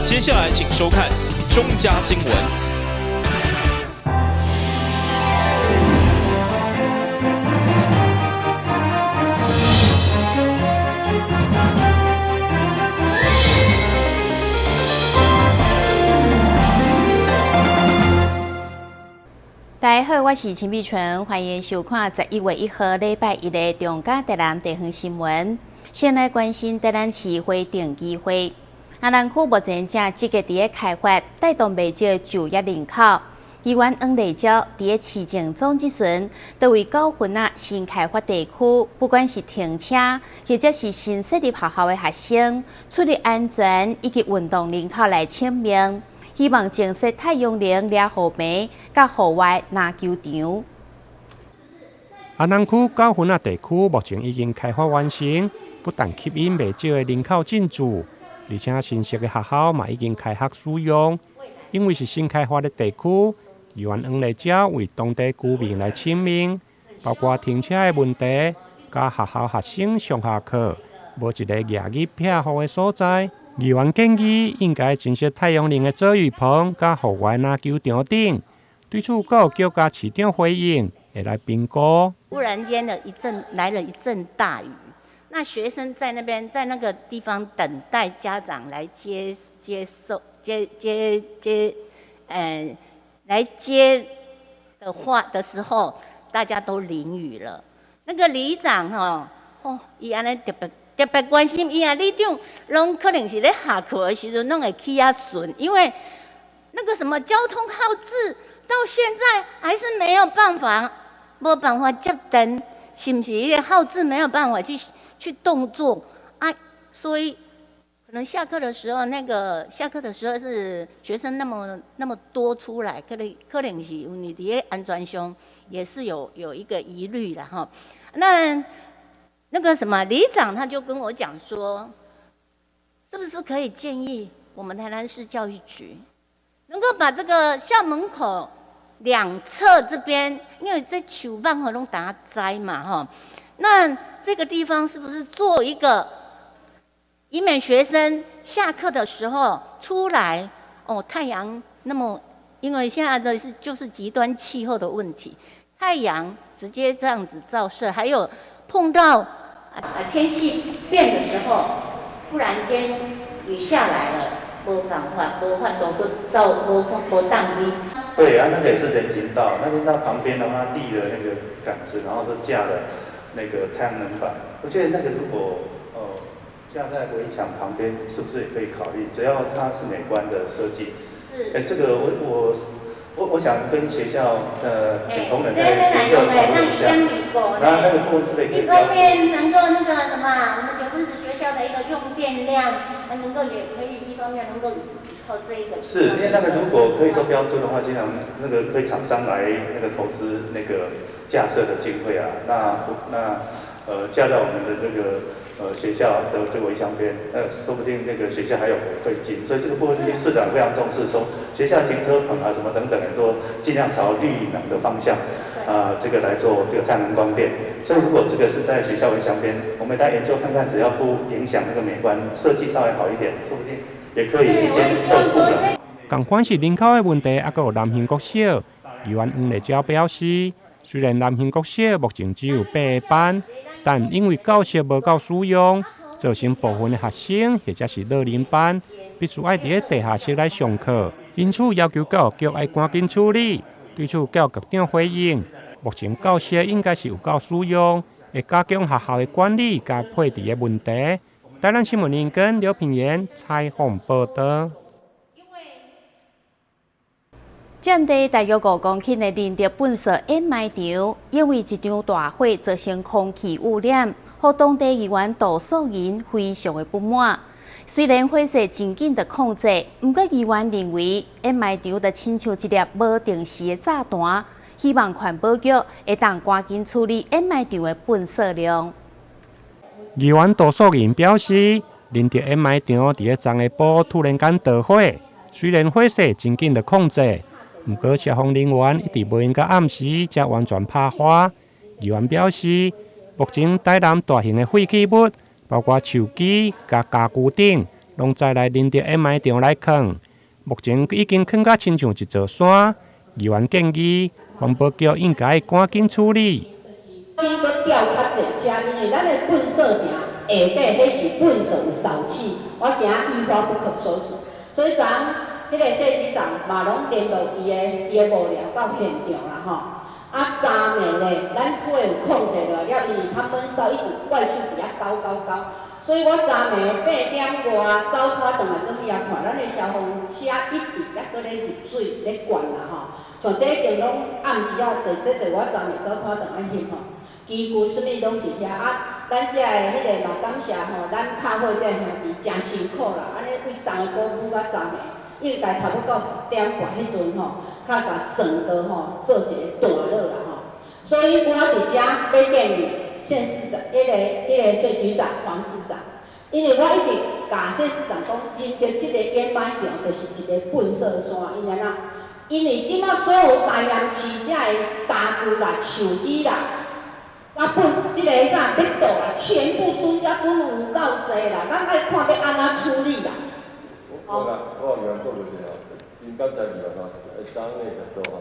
接下來請收看中嘉新聞。大家好，我是陳美純，歡迎收看11月1號禮拜一的中嘉台南地方新聞。先來關心台南市花定機會，阿南區目前正積極佇咧開發，帶動袂少就業人口。議員黃麗嬌佇咧市政總質詢，都為九份仔新開發地區，不管是停車，或者是新設立學校的學生，出入安全以及運動人口來請命。希望增設太陽能掠雨棚，佮戶外籃球場。阿南區九份仔地區目前已經開發完成，不但吸引袂少的人口進駐，而且新設的學校嘛已經開學使用。因為是新開發的地區，議員黃麗嬌為當地居民來請命，包括停車的問題，佮學校學生上下課，無一個徛入避雨的所在。議員建議應該增設太陽能的遮雨棚，佮戶外籃球場等。對此，教育局佮市長回應，會來評估。忽然間的一陣來了一陣大雨，那學生在那邊在那個地方等待家長來接接送接接接，來接的話的時候，大家都淋雨了。那個里長吼，哦，伊按呢特別。特別關心伊啊，里長攏可能是咧下課的時陣，攏會去遐巡，因為那個什麼交通號誌到現在還是沒有辦法，無辦法接電，是毋是？彼個號誌沒有辦法去動作啊，所以可能下課的時候，那個下課的時候是學生那麼那麼多出來，可能是因為佇咧安全上也是有一個疑慮啦吼。那個什麼里長他就跟我講說，是不是可以建議我們台南市教育局，能夠把這個校門口兩側這邊，因為這樹木吼攏打栽嘛吼，那這個地方是不是做一個，以免學生下課的時候出來，哦，太陽那麼，因為現在的是就是極端氣候的問題，太陽直接這樣子照射，還有碰到天氣變的時候，突然間雨下來了，無辦法，無法度閣走，無無當你。對啊，那個也是人行道，那人行道旁邊的話立了那個桿子，然後都架了那個太陽能板。我覺得那個如果架在圍牆旁邊，是不是也可以考慮？只要它是美觀的設計。是。這個我想跟學校請同仁再研究討論一下。那個部分是可以。一方面能夠那個什麼，我們九份子學校的一個用電量，能夠也可以一方面能夠依靠這一個。是，因為那個如果可以做標注的話，經常那個可以廠商來那個投資那個架設的經費啊，那架在我們的這個學校的這個圍牆邊，說不定那個學校還有回饋金，所以這個部分市長非常重視，說學校停車棚啊什麼等等，都盡量朝綠能的方向，這個來做這個太陽能光電。所以如果這個是在學校圍牆邊，我們來研究看看，只要不影響那個美觀，設計稍微好一點，說不定也可以一兼二顧了。仝款是人口的問題，猶閣有南興國小。議員黃麗嬌表示，雖然南興國小目前只有8個班，但因為教室無夠使用，造成部分的學生或者是老年班必須愛佇咧地下室來上課，因此要求教育局愛趕緊處理。對此，教育局長回應：目前教室應該是有夠使用，會加強學校的管理佮配置的問題。台南新聞林根劉品言採訪報導。佔地大約5公頃的仁德糞埽掩埋場，因為一場大火造成空氣污染，予當地議員杜素仁非常的不滿。雖然火勢真緊的控制，毋過議員認為掩埋場就親像一粒無定時的炸彈，希望環保局會當趕緊處理掩埋場的糞埽量。議員杜素仁表示，仁德掩埋場佇咧昨下晡突然間著火，雖然火勢真緊的控制，毋過消防人員一直無閒到暗時才完全拍火。議員表示，目前台南大型的廢棄物，包括樹枝佮家具等，攏載來仁德掩埋場來囥。目前已經囥甲親像一座山。議員建議環保局應該趕緊處理。閣吊較濟車，因為咱的糞掃場下底彼是糞掃有沼氣，我驚一發不可收拾。所以昨彼個謝局長嘛攏聯絡伊的幕僚到現場啦吼。啊，昨暝咧，咱火有控制落來了，因為他悶燒一直快速佇遐攪攪攪，所以我昨暝8點外走拖轉來轉去遐看，咱的消防車一直猶閣咧入水咧灌啦吼。像這一定攏暗時啊，就這就我昨暝走拖轉來翕吼，機具啥物攏佇遐啊。咱遮的彼个嘛感謝吼，咱拍火這兄弟誠辛苦啦，按呢對昨晡晡到昨暝，應該差不多1點半彼陣吼，較共整個吼做一個段落啦吼。所以我佇遮欲建議縣市長，彼個謝局長、黃市長，因為我一直共謝市長講，仁德這個掩埋場就是一個糞掃山，因為按怎？因為這馬所有台南市遮的家具啦、樹枝啦，啊糞這個啥欲倒啦，全部囤遮囤有夠濟啦，咱愛看欲按怎處理啦。我原來做就是哦，真感謝議員吼，當那個做吼。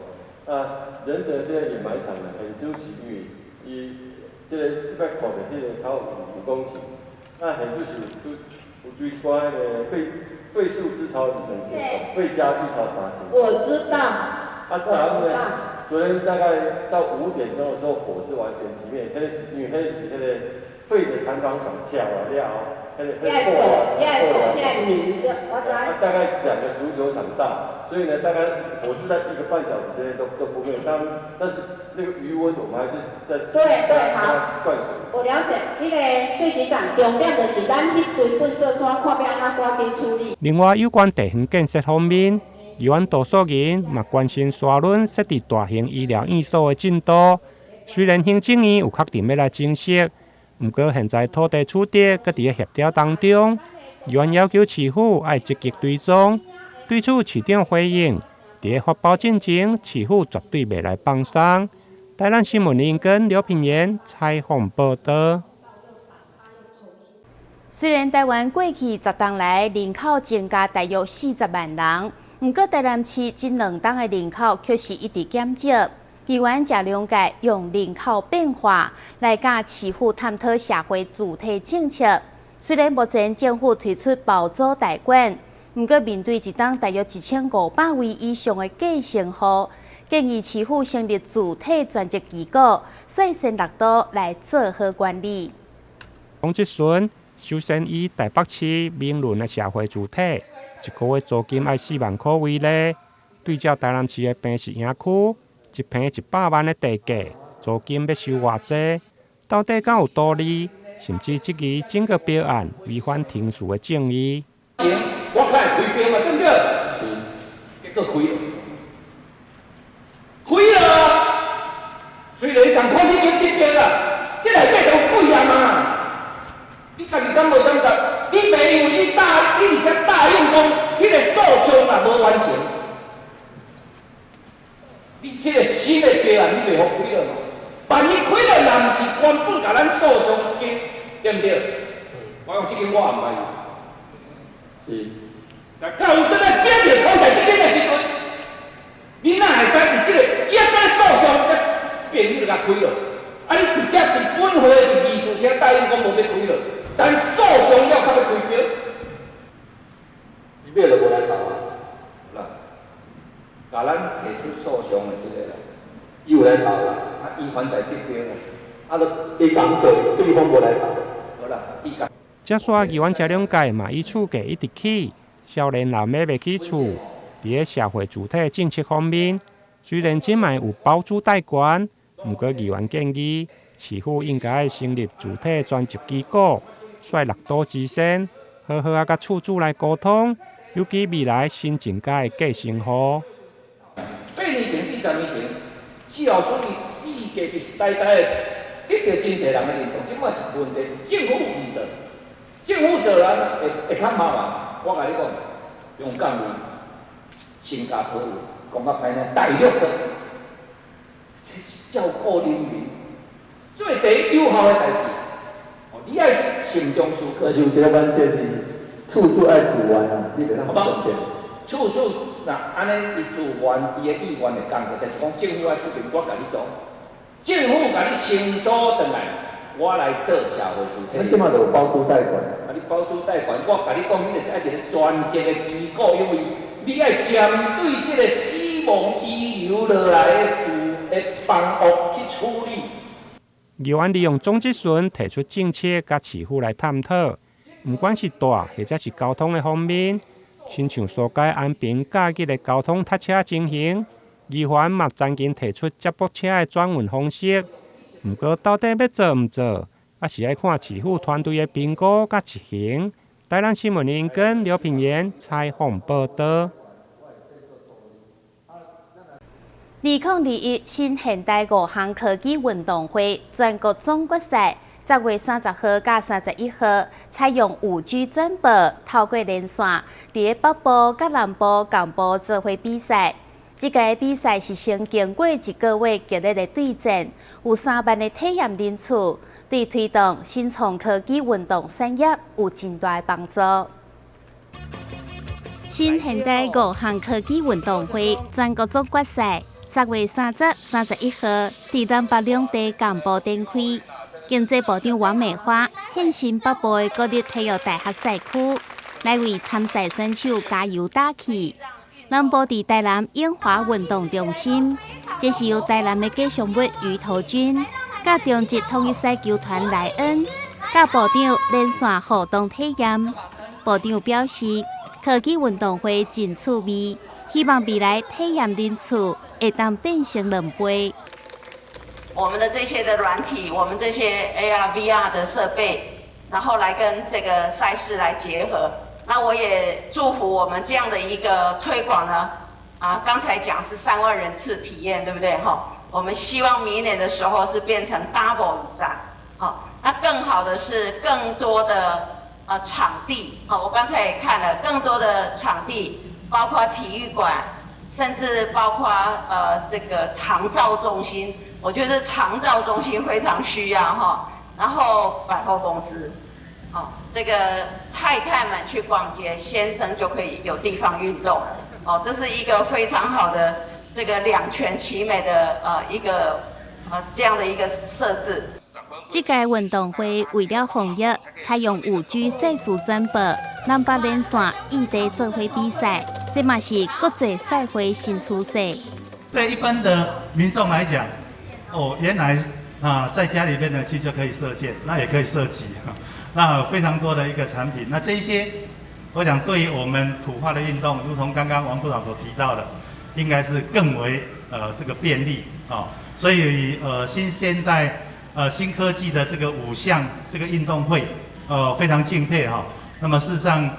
啊，仁德這個掩埋場呢，現主是因為伊這個這擺看著彼個草有公尺，啊，現主是有追關彼個廢樹枝草2千，廢家具草3千。我知道。啊，然後呢，昨天大概到5點鐘的時候，火是完全熄滅。彼個是因為彼個是彼個廢的彈簧床跳啊了後，彼個破了，破了。啊，大概2個足球場大，所以呢，大概火是在1個半小時之內都不滅。但是那個餘溫，我們還是在對對好，灌水。我了解，彼個謝局長，重點就是咱彼堆糞掃山，看欲按怎趕緊處理。另外，有關地方建設方面，議員杜素仁嘛關心沙崙設置大型醫療院所的進度。雖然行政院有確定欲來增設，毋過現在土地取得閣佇咧協調當中。議員要求市府愛積極追蹤，對此市長回應：佇咧發包進前，市府絕對袂來放鬆。台南新聞林根劉品言採訪報導。雖然台灣過去10冬來人口增加大約40萬人，毋過台南市這2冬的人口卻是一直減少。議員謝良介用人口變化來佮市府探討社會住宅政策。雖然目前政府推出包租代管，毋過面對一冬大約1500位以上的繼承戶，建議市府成立住宅專責機構，率先落刀來做好管理。王志順首先以台北市明倫的社會住宅，一個月租金愛4萬箍為例，對照台南市的坪石營區，一坪100萬的地價，租金欲收偌濟？到底敢有道理？甚至質疑整個標案違反程序的正義。我較會開標嘛，對不對？是，結果開了，開了。雖然仝款已經得標啦，這內底都貴啊嘛。你家己敢無感覺？你袂因為你答，你才答應講，彼個訴訟嘛無完成，你這個新的標案你袂予開了嘛？萬一開了，若毋是原本共咱訴訟這間，對毋對？我講這間我也毋捌。是。若教有倒來表面講在這間的時陣，你哪會使佇這個一般訴訟才變你就共開了？啊，你直接佇本會佇議事廳答應講無欲開了，但訴訟了較欲開標，伊尾就無來投啊。啦，共咱提出訴訟的這個啦，伊有來投啦。啊，伊還在得標啦。啊，就伊講對，對方無來投。無啦，伊共。這煞議員謝良介嘛，以厝價一直起，少年人買袂起厝。佇咧社會住宅政策方面，雖然這擺有包租代管，毋過議員建議市府應該成立住宅專責機構，率六都之先，好好仔佮厝主來溝通，尤其未來新增加的繼承戶。8年前至10年前，市老師伊四界就是呆呆的，得到真濟人的認同。這擺是問題是政府毋做，政府做人會較麻煩。我共你講，香港有，新加坡有，講較歹聽，大陸的，這是照顧人民最第一有效的代誌。哦，你愛慎重思考。但是有一個關鍵是，處處愛自願啊，你袂當隨便。處處若按呢，伊自願，伊的意願會仝個，就是講政府愛出面，我共你做，政府共你承租轉來，我來做社會主體。咱這馬就有包租代管。啊，你包租代管，我共你講，你就是愛一個專職的機構，因為你愛針對這個死亡遺留落來的住的房屋去處理。議員利用總質詢提出政策，佮市府來探討，毋管是大或者是交通的方面，親像疏解安平假日的交通塞車情形，議員嘛曾經提出接駁車的轉運方式。毋過到底欲做毋做，猶是愛看市府團隊的評估佮執行。台南新聞林根劉品言採訪報導。2021新現代五項科技運動會全國總決賽，10月30號佮31號，採用5G 轉播，透過連線，佇北部佮南部共步做伙比賽。這屆比賽是先經過一個月激烈的對戰，有3萬的體驗人次，對推動新創科技運動產業有真大的幫助。新現代五項科技運動會全國總決賽，10月30、31號，佇南北兩地同步展開。經濟部長王美花現身北部的國立體育大學賽區，來為參賽選手加油打氣。南部佇台南永華運動中心，這是由台南的吉祥物魚頭軍，佮中職統一賽球團萊恩，佮部長連線互動體驗。部長表示，科技運動會真趣味，希望未來體驗人次會當變成兩倍。我們的這些的軟體，我們這些 AR、VR 的設備，然後來跟這個賽事來結合。那我也祝福我們這樣的一個推廣呢，啊，剛才講是3萬人次體驗，對不對？哈，我們希望明年的時候是變成 double 以上，好，那更好的是更多的場地，好，我剛才也看了更多的場地，包括體育館，甚至包括這個長照中心，我覺得長照中心非常需要哈，然後百貨公司。哦，這個太太們去逛街，先生就可以有地方運動。哦，這是一個非常好的這個兩全其美的一個這樣的一個設置。這屆運動會為了防疫，採用5G 賽事轉播，南北連線異地做伙比賽，這嘛是國際賽會新趨勢。對一般的民眾來講，哦，原來啊，在家裡面呢，其實就可以射箭，那也可以射擊。那非常多的一個產品，那這一些，我想對於我們普化的運動，如同剛剛王部長所提到的，應該是更為這個便利啊。所以新現代新科技的這個五項這個運動會，非常敬佩哈。那麼事實上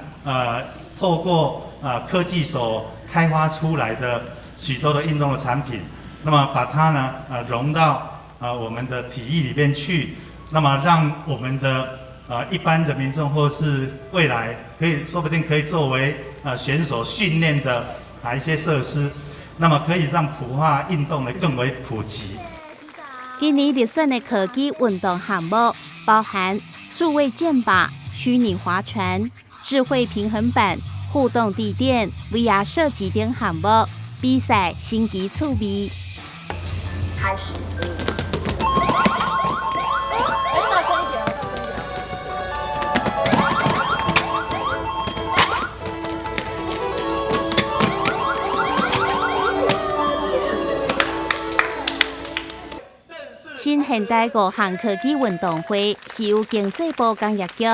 透過科技所開發出來的許多的運動的產品，那麼把它呢融到我們的體育裡面去，那麼讓我們的一般的民眾或是未來可以說不定可以作為選手訓練的一些設施，那麼可以讓普化運動呢更為普及。今年入選的科技運動項目包含數位箭靶、虛擬划船、智慧平衡板、互動地墊、VR 射擊等項目，比賽新奇趣味。開始。新現代五項科技運動會是由經濟部工業局、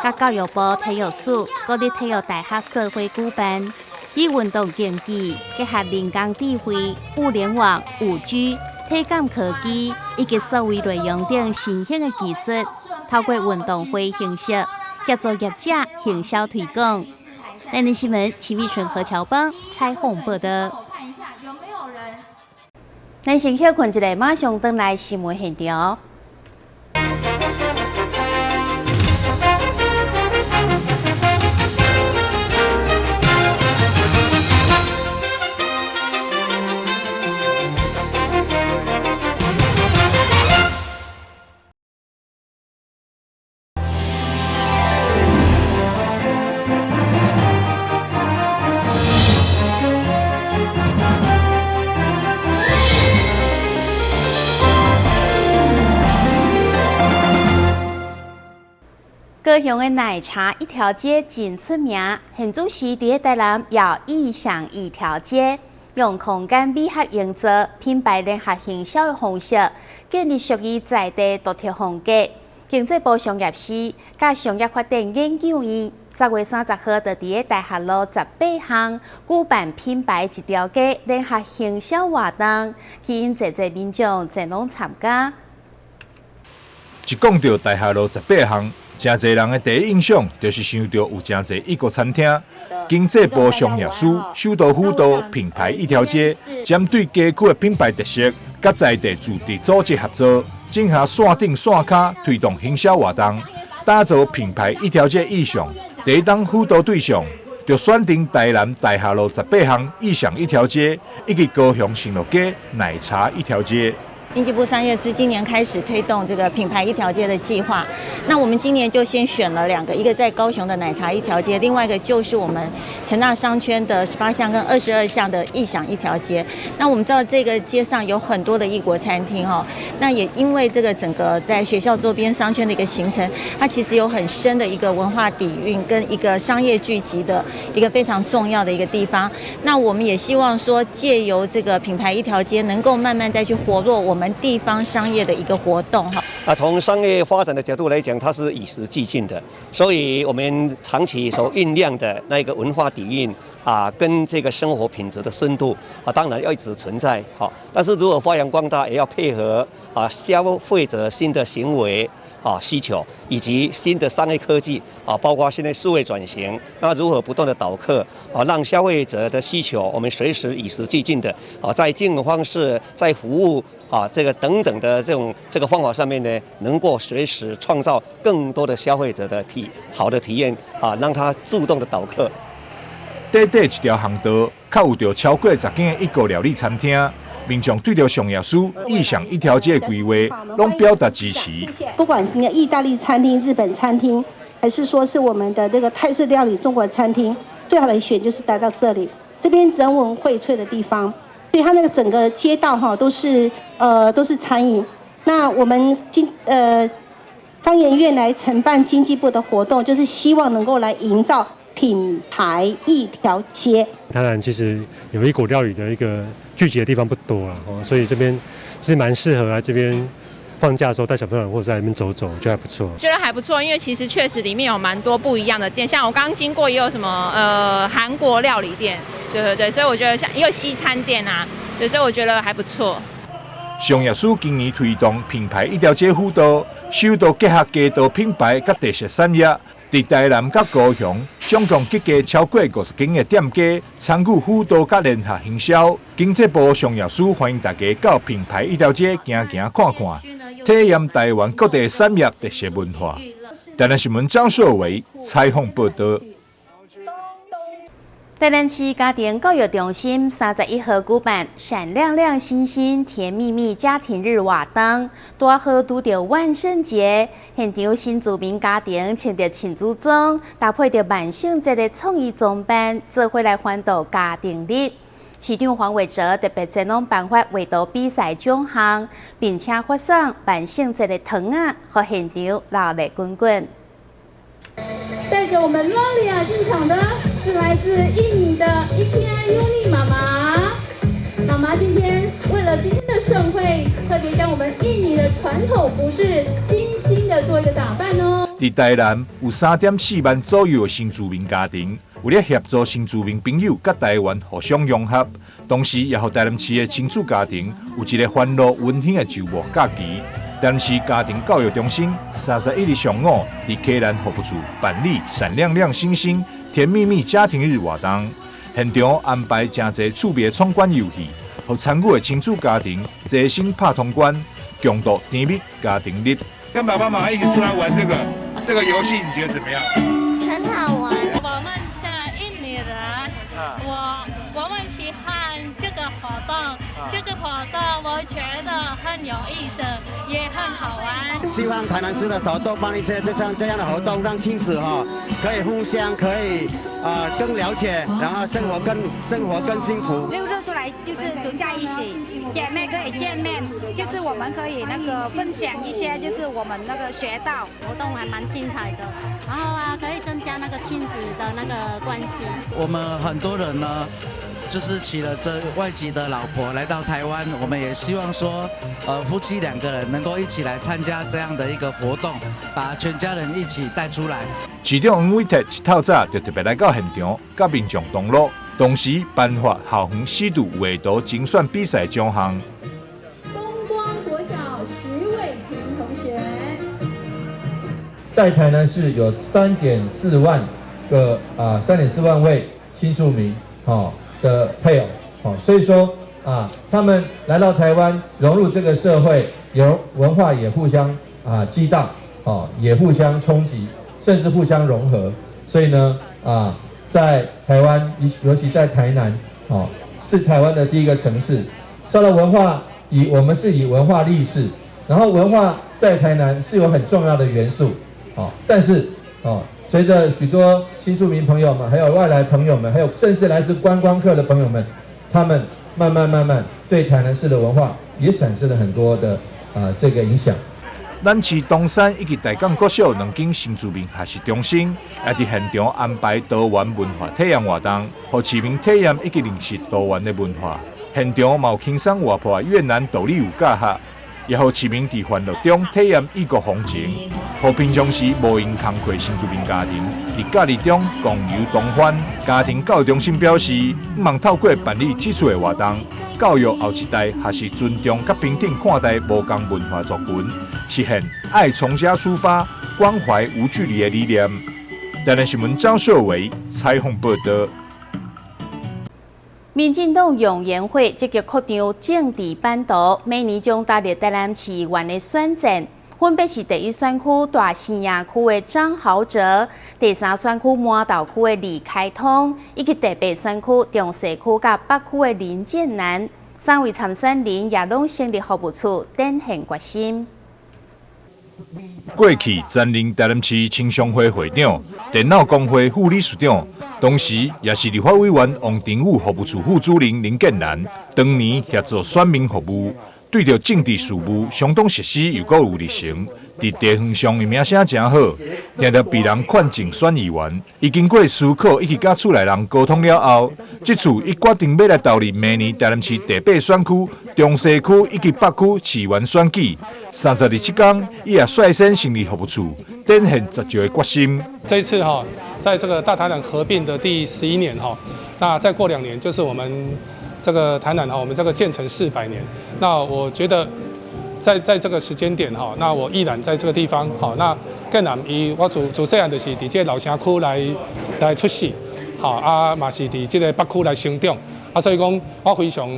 佮教育部體育署、國立體育大學做伙舉辦，以運動競技結合人工智慧、物聯網、5G、體感科技以及數位內容等新興的技術，透過運動會形式協助業者行銷推廣。台南新聞齊美純何喬邦採訪報導。咱先歇睏一下，馬上轉來新聞現場。高雄的奶茶一條街真出名，現主時佇台南有意想一條街，用空間美學營造、品牌聯合行銷的方式，建立屬於在地獨特風格。經濟部商業司佮商業發展研究院10月30號就佇大學路18巷舉辦品牌一條街聯合行銷活動，吸引濟濟民眾前往參加。一講著大學路十八巷，誠濟人的第一印象就是想著有誠濟異國餐廳。經濟部商業司首都輔導品牌一條街，針對街區的品牌特色，佮在地自治組織合作，整合線頂線跤推動行銷活動，打造品牌一條街意象。第一檔輔導對象就選定台南大學路十八巷意象一條街，以及高雄新樂街奶茶一條街。經濟部商業司今年開始推動這個品牌一條街的計劃，那我們今年就先選了兩個，一個在高雄的奶茶一條街，另外一個就是我們成大商圈的18巷跟22巷的意想一條街。那我們知道這個街上有很多的異國餐廳哈，那也因為這個整個在學校周邊商圈的一個形成，它其實有很深的一個文化底蘊跟一個商業聚集的一個非常重要的一個地方。那我們也希望說，借由這個品牌一條街，能夠慢慢再去活絡我們地方商業的一個活動哈。啊，從商業發展的角度來講，它是與時俱進的，所以我們長期所醞釀的那個文化底蘊啊，跟這個生活品質的深度啊，當然要一直存在。好，但是如果發揚光大，也要配合啊消費者新的行為啊需求，以及新的商業科技啊，包括現在數位轉型，那如何不斷的導客啊，讓消費者的需求，我們隨時與時俱進的啊，在經營方式，在服務啊，這個等等的這種這個方法上面呢，能夠隨時創造更多的消費者的好的體驗啊，讓他主動的導客。短短一條巷道，較有著超過10間的異國料理餐廳。民眾對著商業司意想一條街的規劃，攏表達支持。不管是意大利餐廳、日本餐廳，還是說是我們的那個泰式料理、中國餐廳，最好的選就是來到這裡，這邊人文薈萃的地方。所以它那個整個街道哈都是餐飲。那我們商研院來承辦經濟部的活動，就是希望能夠來營造品牌一條街。台南其實有異國料理的一個聚集的地方不多啦，所以這邊是蠻適合來這邊放假的時候帶小朋友或者在那邊走走，覺得還不錯。覺得還不錯，因為其實確實裡面有蠻多不一樣的店，像我剛剛經過也有什麼韓國料理店，對對對，所以我覺得像也有西餐店啊，對，所以我覺得還不錯。商業司今年推動品牌一條街輔導，首度結合街道品牌佮特色產業，佇台南佮高雄，總共計計超過50間的店家參與輔導佮聯合行銷。經濟部商業司歡迎大家到品牌一條街行行看看，體驗台灣各地產業特色文化。台南新聞張碩偉採訪報道。台南市家庭教育中心31號舉辦“閃亮亮星星甜蜜蜜家庭日”活動，拄好拄著萬聖節，現場新住民家庭穿著親子裝，搭配著萬聖節的創意裝扮，做伙來歡度家庭日。市長黃偉哲特別前往頒發畫圖比賽獎項，並且發送萬聖節的糖仔，予現場熱鬧滾滾。帶著我們洛麗亞進場的是來自印尼的伊基安尤尼媽媽。媽媽今天為了今天的盛會，特別將我們印尼的傳統服飾精心的做一個打扮哦。佇台南有3.4萬左右的新住民家庭，為了協助新住民朋友佮台灣互相融合，同時也予台南市的親子家庭有一個歡樂溫馨的週末假期。台南市家庭教育中心31日上午，佇溪南服務處辦理“閃亮亮星星甜蜜蜜家庭日”活動，現場安排誠濟趣味的闖關遊戲，予參與的親子家庭齊心拍通關，共度甜蜜家庭日。跟爸爸媽媽一起出來玩這個遊戲，你覺得怎麼樣？很好玩。我們是印尼人，我們喜歡這個活動，這個活動我覺得很很有意思，也很好玩。希望台南市的時候多辦一些這像這樣的活動，讓親子哈可以互相可以啊更了解，然後生活更幸福。六日出來就是住在一起，姐妹可以見面，就是我們可以那個分享一些，就是我們那個學到活動還蠻精彩的，然後啊可以增加那個親子的那個關係。我們很多人呢，就是娶了這外籍的老婆來到台灣，我們也希望說，夫妻兩個人能夠一起來參加這樣的一個活動，把全家人一起帶出來。市長黃偉哲一透早就特別來到現場，佮民眾同樂，同時頒發校園四度畫圖精選比賽獎項。東光國小徐偉婷同學，在台南市有3.4萬個啊，3.4萬位新住民，哦的配偶，哦，所以說啊，他們來到台灣融入這個社會，有文化也互相啊激盪，哦，也互相衝擊，甚至互相融合。所以呢，啊，在台灣，尤其在台南，哦，是台灣的第一個城市，受到文化以我們是以文化立市，然後文化在台南是有很重要的元素，哦，但是哦，隨着許多新住民朋友們，還有外來朋友們，還有甚至來自觀光客的朋友們，他們慢慢慢慢對台南市的文化也產生了很多的啊這個影響。南市東山以及大港國小兩間新住民學習中心，也佇現場安排多元文化體驗活動，予市民體驗以及認識多元的文化。現場嘛有輕鬆活潑的越南獨立舞教學，也予市民佇歡樂中體驗異國風情，予平常時無閒工課新住民家庭，佇假日中共遊同歡。家庭教育中心表示，希望透過辦理這次的活動，教育後一代學習尊重佮平等看待無仝文化族群，實現愛從家出發，關懷無距離的理念。台南新聞張秀偉採訪報道。民進黨用研會積極擴張政治版圖，明年將投入台南市議員的選戰，分別是第一選區大生野區的張豪哲，第三選區麻豆區的李開通，以及第八選區中西區佮北區的林建南，三位參選人也攏成立服務處，展現決心。過去擔任台南市青商會會長、電腦工會副理事長，同時也是立法委員王定宇服務處副主任林建南，當年協助選民服務，對著政治事務相當熟悉，又閣有熱誠，佇地方上的名聲誠好，定定被人勸競選議員。伊經過思考以及佮厝內人溝通了後，這次伊決定欲來投入明年台南市第八選區中西區以及北區市議員選舉。32這工，伊也率先成立服務處，展現實際的決心。這一次哈，在這個大台南合併的第11年哈，那再過2年就是我們這個台南哈，我們這個建成400年。那我覺得在這個時間點哈，那我依然在這個地方哈。那建南伊我自自細漢就是佇這個老城區來出世，吼啊嘛是佇這個北區來成長，啊所以講我非常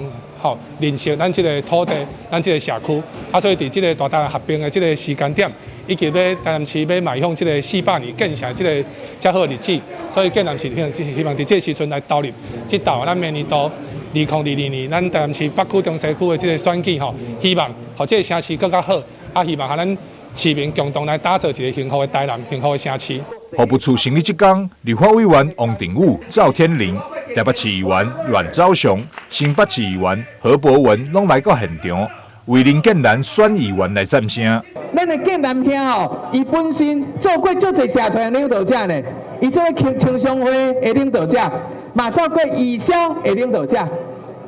吼認識咱這個土地，咱這個社區，啊所以佇這個大台南合併的這個時間點，以及欲台南市欲邁向這個400年建成這個遮好的日子，所以建南是希望佇這個時陣來投入這道咱明年度2022年咱台南市北區中西區的這個選舉吼，希望予這個城市閣較好，啊希望予咱市民共同來打造一個幸福的台南、幸福的城市。服務處成立這工，立法委員王定宇、趙天麟、台北市議員阮昭雄、新北市議員何博文攏來到現場，為林建南選議員來讚聲。咱的建南兄吼，伊本身做過足濟社團領導者呢，伊做過青商會的領導者，嘛做過義消的領導者，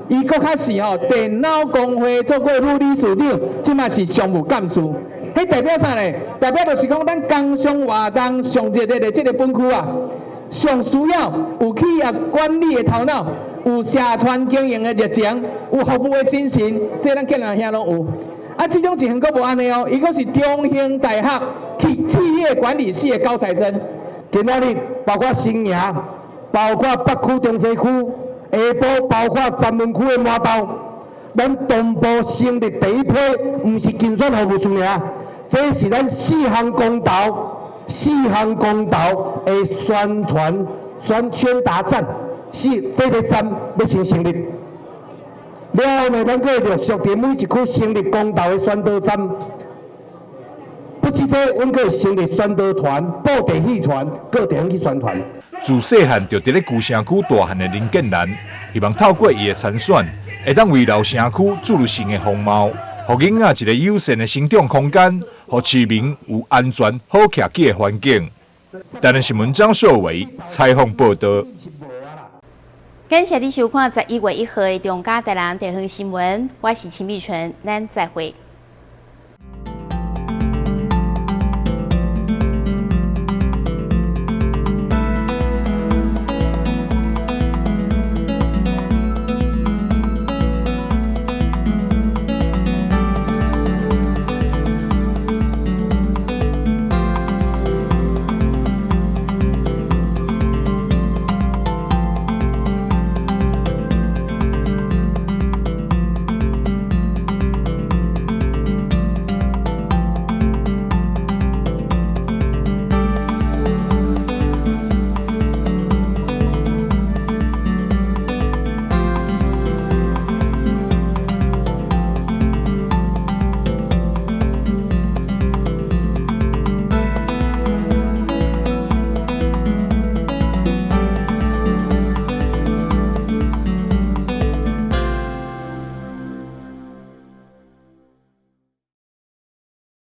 伊閣較是吼電腦工會做過副理事長，這馬是常務幹事。彼代表啥呢？代表就是講，咱工商活動上熱烈的這個本區啊，上需要有企業管理的頭腦，有社團經營的熱情，有服務的精神，這咱建南兄攏有。啊，這種情形閣無按呢哦，伊閣是中興大學企業管理系的高材生。今仔日包括新營，包括北區、中西區，下晡包括三文區的麻豆，咱同步成立第一批，毋是競選服務處爾。這是咱四項公投、四項公投的宣傳宣傳達站，是這個站欲先成立。了後呢，咱閣會陸續佇每一區成立公投的宣導站。不止這，阮閣會成立宣導團、布袋戲團，各地方去宣傳。自細漢就佇咧舊城區大漢的林建蘭，希望透過伊的參選，會當為老城區注入新的風貌，予囡仔一个友善的成長空間，予市民有安全、好徛機的環境。台南新聞張碩偉採訪報導。感謝你收看11月1號的中嘉台南地方新聞，我是秦美純，咱再會。